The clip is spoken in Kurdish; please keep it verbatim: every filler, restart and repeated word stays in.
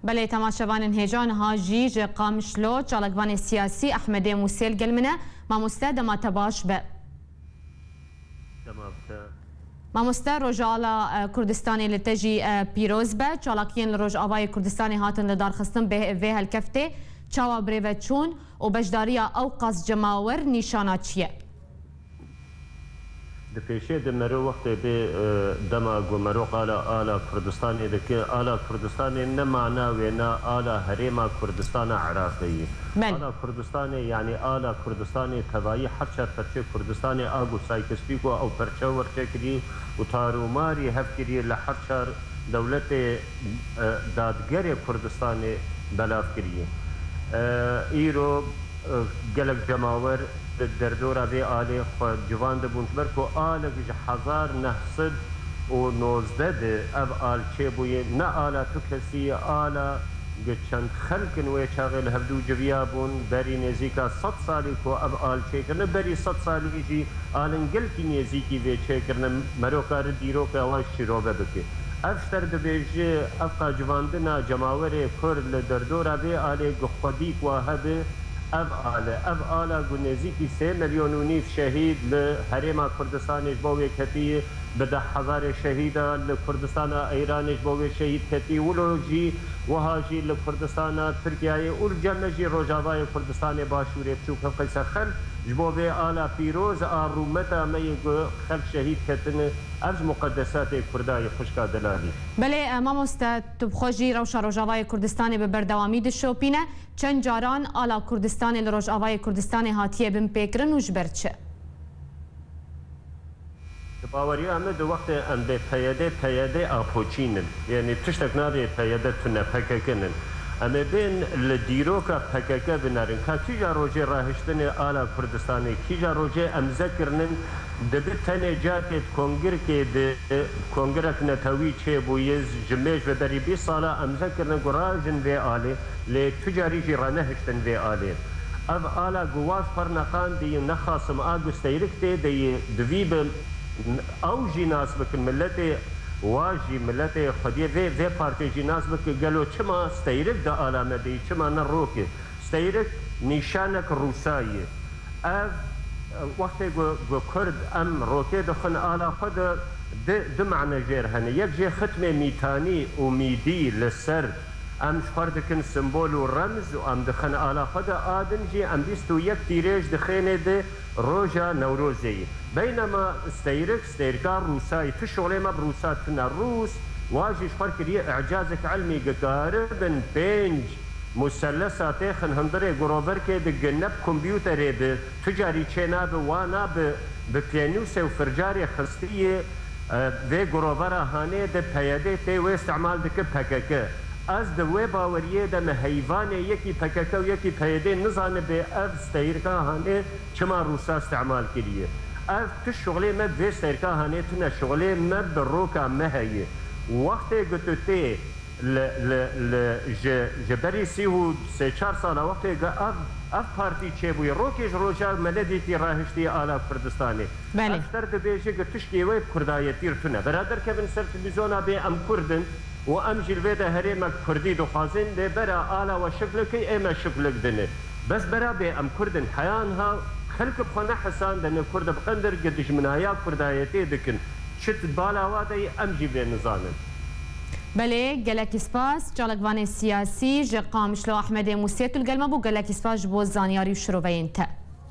Belê, temaşevanên hêja, niha jî ji Qamişlo çalakvanê siyasî Ehmedê Mûsê li gel min e. Mamoste, dema te baş be. Mamoste, Rojala, e, Kurdistanê li te jî, e, pîroz be. Çalakiyên li Rojavayê Kurdistanê hatin li darxistin bê-, vê helkeftê çawa birêve çûn û beşdariya ew qas cemawer nîşana çi ye? Di pêşê de mero wextê bê, e, dema ku mero qala ala Kurdistanê dike, ala Kurdistanê ne mana wê ne ala herêma Kurdistana Iraqê ye. Belê. Ala Kurdistanê, yanî ala Kurdistanê tevayî her çar perçê Kurdistanê a ku Sykes-Picot ew perçe werçe kirî û tarûmarî hev kirî li her çar dewletê, e, dadgerê Kurdistanê belav kirî. E, îro Gelek cemawer di derdora vê alê xwe civan dibûn, ji ber ku alek ji hezar neh sed û nozdeh de ev al çêbûye, ne ala tu kesî ye, ala gi çend xelk in wê çaxê li hevdû civiya bûn, berî nêzîka sed salî ku ev al çêkirine, berî sed salî jî alên gelkî nêzîkî vê çêkirine, mero kare dîroka wan şîrove bike. Ev ji te re dibêje, ev qacivandina cemawerê Kurd li derdora vê alê gi xwedî ku hebe, ev al e. Ev ala ku nêzîkî sê milyon û nîv şehîd li Herêma Kurdistanê ji bo wê ketiye, bi deh hezarê şehîda li Kurdistana Îranê ji bo wê şehîd ketiye, wilo jî wiha jî li Kurdistana Tirkiyeyê û li cem me jî Rojavayê Kurdistanê Başûrê biçûk hin qeyse xelk ji bo vê ala pîroz a rûmeta me yê ku xelk şehîd ketine. Ev ji muqedesatê Kurda ye, xwişka delalî. Belê, e, mamoste, tu bi xwe jî rewşa Rojavayê Kurdistanê bi berdewamî dişopîne. Çend caran ala Kurdistanê li Rojavayê Kurdistanê hatiye binpêkirin û ji ber çi? Di baweriya me de wextê em bê P Y D, P Y D apoçîn in. Yanî tiştek nabê P Y D tune, P K K in. Em ê bên li dîroka P K K binerin. Ka kîja rojê rahiştinê ala Kurdistanê, kîja rojê emze kirinin, dibi tenê carkê di kongirkê de, kongirek netewî çêbûye, ji mêj ve berî bîst sala emze kirine ku rajin vê alê, lê tu carî jî renehiştin vê alê. Ev ala ku wa ji xwe re neqandiye, nexasim a ku steyrik tê de ye, divî bi ew jî nas bikin, miletê wa jî, miletê xwediyê vê, vê partê jî nas bike, gelo çima steyrik di ala me de ye, çima ne rok e? Steyrik nîşanek rûsa ye. Ev, wextê ku, ku Kurd em rokê dixwin ala xwe de, di, du mane jêr hene. Yek jê xitmê mîtanî û mîdî li ser em ji xwe re dikin simbol û remz û em dixin ala xwe de, a din jî em bîst û yek tîrêj dixênê di roja Newrozê ye. Beynema steyrik, steyirka rûsa ye. Tu şolê me bi rûsa tune. Rûs, wa jî ji xwe re kiriye îcazek ilmî, dikaribin pênc musellesa têxin hundirê groverkê di gine bi kompûterê bi, tu carî çê nabe, wana bi, bi pênûsê û fircarê xistiye, e, vê grovera hanê de P Y D tê wê îstimal dike P K K. Ez di wê baweriyê de me heyvanê yekî P K K û yekî P Y D nizanibe ev steyirka hanê çima Rûsa îstimal kiriye. Ev tu şixulê me bi vê steyirka hanê tune, şixulê me bi roka me heye. Wextê ku tu tê li, li, li, ji, ji berî sî û sê çar sala wextê ku ev, ev partî çêbûye, rokê ji roja me nedîtî rahiştiye ala Kurdistanê. Belê. Ev ser dibêje ku tişkê wê bi Kurdayetî re tune. Bera derkevin ser televîzyona bê em Kurd in û em jî li vê de herêmek Kurdî dixwazin, lê bera ala we şiklik e, ê me şiklik dine. Bes bera bê em Kurd in, heya niha xelk bi xwe nehisandine, Kurd bi qendir gi dijminaya Kurdayetê dikin. Çi bala wa de ye, em jî vê nizanin. Belê, gelekî spas. Çalakvanê siyasî ji Qamişlo Ehmedê Mûsê tu li gel me bû. Gelekî spas ji bo zanyarî û şiroveyên te.